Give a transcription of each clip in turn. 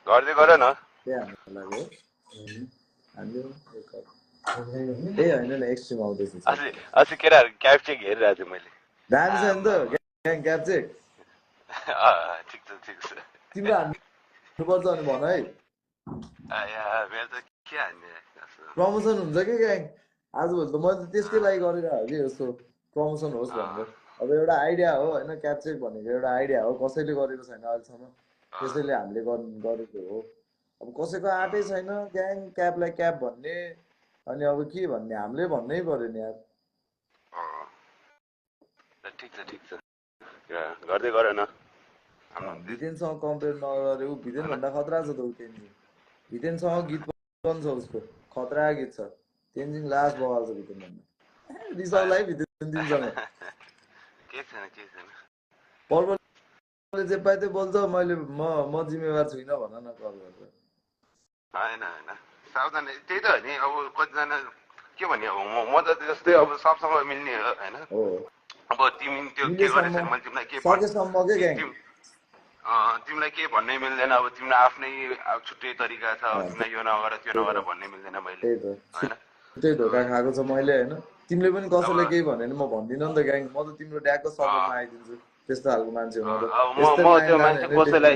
गर्दै गर न त्यही हाम्रो लागि हो हामीले ए होइन न एक्सट्रिम आउँदैछ अस्ति अस्ति केटाहरू क्याब चेक हेरिरहेको थिएँ मैले दामी छ नि त ग्याङ क्याप चाहिँ ठिक छ तिम्रो हान्नुपर्छ भने भन है मेरो त के हान्ने प्रमोसन हुन्छ कि ग्याङ आजभोलि त मैले त त्यसकै लागि गरेर हो कि यस्तो प्रमोसन होस् भनेर अब एउटा आइडिया हो होइन क्याप्चेक भनेको एउटा आइडिया हो कसैले गरेको छैन अहिलेसम्म त्यसैले हामीले गरेको हो अब कसैको आँटै छैन ग्याङ क्यापलाई क्याप भन्ने अनि अब के भन्ने हामीले भन्नै पर्यो नि यार ठिक छ गर्दै गर न भितेनसँग कम्पेयर नगरे ऊ भितेन भन्दा खतरा छ त ऊ तेन्जिङ भितेनसँग गीत पनि छ उसको खतरा गीत छ तेन्जिङ लास्ट बगाल छ भितेन भन्दा रिसाउलाई भितेन तिमीसँग के छैन पर्वले जे पाए त्यो बोल्छ मैले म जिम्मेवार छुइनँ भन न कल गरेर होइन सावधान त्यही त हो नि अब कतिजना के भन्ने अब म त जस्तै अब सबसँग मिल्ने हो होइन अब तिमी त्यो के गरेछ मैले तिमीलाई के सकेसम्म के ग्याङ तिमीलाई के भन्नै मिल्दैन अब तिम्रो आफ्नै छुट्टै तरिका छ तिमीलाई यो नगर त्यो नगर भन्नै मिल्दैन मैले होइन त्यही धोका खाएको छ मैले होइन तिमीले पनि कसैलाई केही भन्यो भने म भन्दिनँ नि त ग्याङ म त तिम्रो ड्यागको सपोर्टमा आइदिन्छु त्यस्तो खालको मान्छे हो म त कसैलाई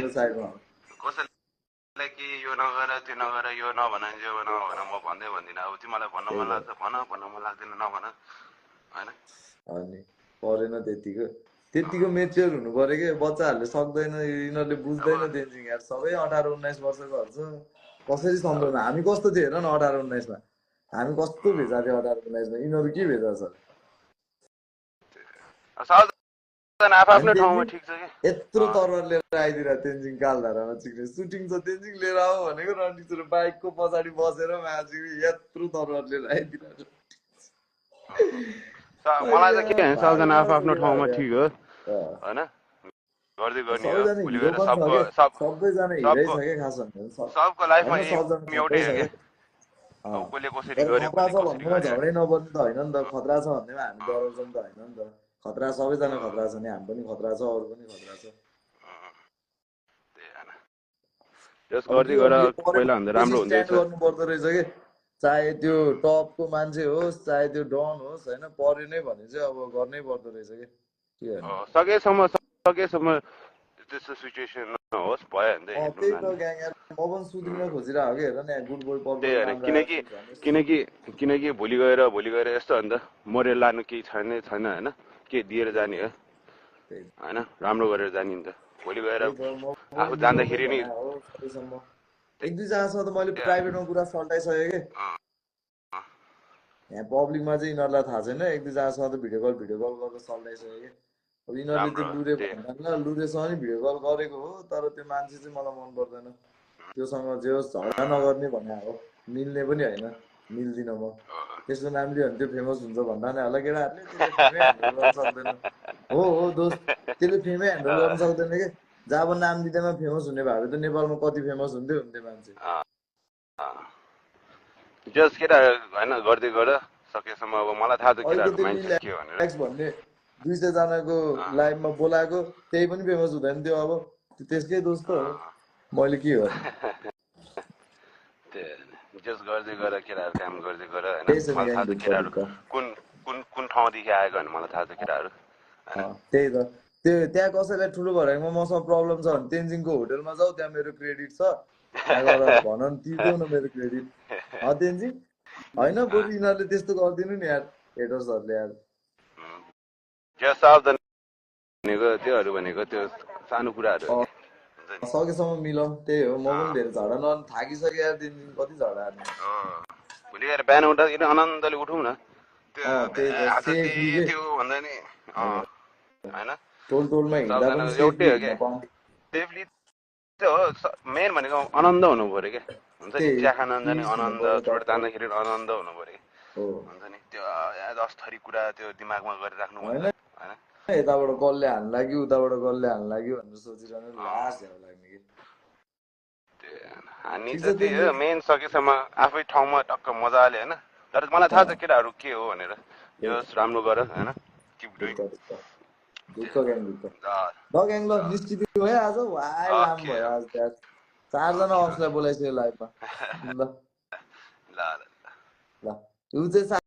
कि यो नगर त्यो नगर यो नभन यो नभन म भन्दिनँ अब तिमीलाई भन्न मन लाग्छ भन्न मन लाग्दैन नभन होइन अनि परेन त्यतिको मेच्योर हुनु पर्यो कि बच्चाहरूले सक्दैन यिनीहरूले बुझ्दैन तेन्जिङ यार सबै 18-19 वर्षकोहरू छ कसरी सम्झाउनु हामी कस्तो थियो हेर न 18-19मा हामी कस्तो भेजा थियो 18-19मा यिनीहरू के भेजा छ आफ्नो ठाउँमा ठिक छ कि यत्रो तरवार लिएर आइदिएर तेन्जिङ कालधारामा चिक्ने सुटिङ छ तेन्जिङ लिएर आऊ भनेको रणजित बाइकको पछाडि बसेर मान्छे यत्रो तरवार लिएर आइदिएर मलाई त के भन्छ सबजना आफ्नो ठाउँमा ठिक हो होइन गर्दै गर्ने हो भोलि गएर सबको लाइफमा एउटै हो क्या अब कसले कसरी गर्यो कसले कसरी गर्यो झगडै नपर्ने त होइन नि त खतरा छ भन्नेमा हामी डराउँछौँ त होइन नि त खतरा सबैजना खतरा छ नि हामी पनि खतरा छ अरू पनि खतरा छ गर्दै गर पहिला भन्दा राम्रो हुँदैछ गर्नु पर्दो रहेछ कि चाहे त्यो टपको मान्छे होस् चाहे त्यो डन होस् होइन पर्यो नै भने चाहिँ अब गर्नै पर्दो रहेछ कि सकेसम्म त्यस्तो सिचुएसन नहोस् भयो भने त्यही त ग्याङ म पनि सुध्रिन खोजिरहेको कि हेर न गुड बोय किनकि भोलि गएर यस्तो हो नि त मरेर लानु केही छैन होइन के दिएर जाने हो होइन राम्रो गरेर जाने नि त भोलि गएर आफू जाँदाखेरि नि 1-2जनासँग त मैले प्राइभेटमा कुरा सल्टाइसकेँ कि यहाँ पब्लिकमा चाहिँ यिनीहरूलाई थाहा छैन 1-2जनासँग त भिडियो कल गरेर सल्टाइसकेँ कि अब यिनीहरूले त्यो लुरे भन्दैन लुरेसँग नि भिडियो कल गरेको हो तर त्यो मान्छे चाहिँ मलाई मन पर्दैन त्योसँग जे होस् झगडा नगर्ने भने हो मिल्ने पनि होइन मिल्दिनँ म त्यसको नाम लियो भने त्यो फेमस हुन्छ भन्दा नै होला केटाहरूले त्यसले फेमै ह्यान्डल गर्न सक्दैन हो दोस्त त्यसले फेमै ह्यान्डल गर्न सक्दैन कि जब नाम लिँदैमा फेमस हुने भए त नेपालमा कति फेमस हुन्थ्यो मान्छे जस केटा होइन गर्दै गर सकेसम्म अब मलाई थाहा छ केटाहरूको माइन्डसेट के भनेर भन्ने 200जनाको लाइभमा बोलाएको त्यही पनि फेमस हुँदैन थियो अब त्यसकै दोस्त हो मैले के हो जस गर्दै गर केटाहरू काम गर्दै गर होइन मलाई थाहा छ केटाहरू कुन ठाउँदेखि आएको भने मलाई थाहा छ केटाहरू त्यही त त्यो त्यहाँ कसैलाई ठुलो भएकोमा मसँग प्रब्लम छ भने तेन्जिङको होटलमा जाऊ त्यहाँ मेरो क्रेडिट छ त्यहाँ गएर भन न तिर्देऊ न मेरो क्रेडिट तेन्जिङ होइन बरु यिनीहरूले त्यस्तो गरिदिनु नि यार हेटर्सहरूले यार त्योहरू भनेको त्यो सानो कुराहरू हो सकेसम्म मिलाउँ त्यही हो म पनि धेरै झगडा थाकिसक्यो यार दिनदिन कति झगडा हार्ने भोलि गएर बिहान उठ्दाखेरि आनन्दले उठौँ न त्यो भन्दा नि होइन टोलमा हिँड्दा पनि एउटै हो क्या सेफली हो मेन भनेको आनन्द हुनु पऱ्यो क्या हुन्छ नि चिया खान जाने आनन्द चोट तान्दाखेरि आनन्द हुनु पऱ्यो हुन्छ नि त्यो 10 थरी कुरा त्यो दिमागमा गरिराख्नु होइन यताबाट कसले हान्न लाग्यो उताबाट कसले हान्न लाग्यो भनेर सोचिरहनु लास्ट झ्याउ लाग्ने कि हानि त त्यही हो मेन सकेसम्म आफै ठाउँमा टक्क मजाले होइन तर मलाई थाहा छ केटाहरू के हो भनेर जस राम्रो गर होइन निस्किदिनु है आज वाइ लाम भयो आज 4जना अप्सलाई बोलाइसक्यो लाइभमा ल ल ल ल ऊ चाहिँ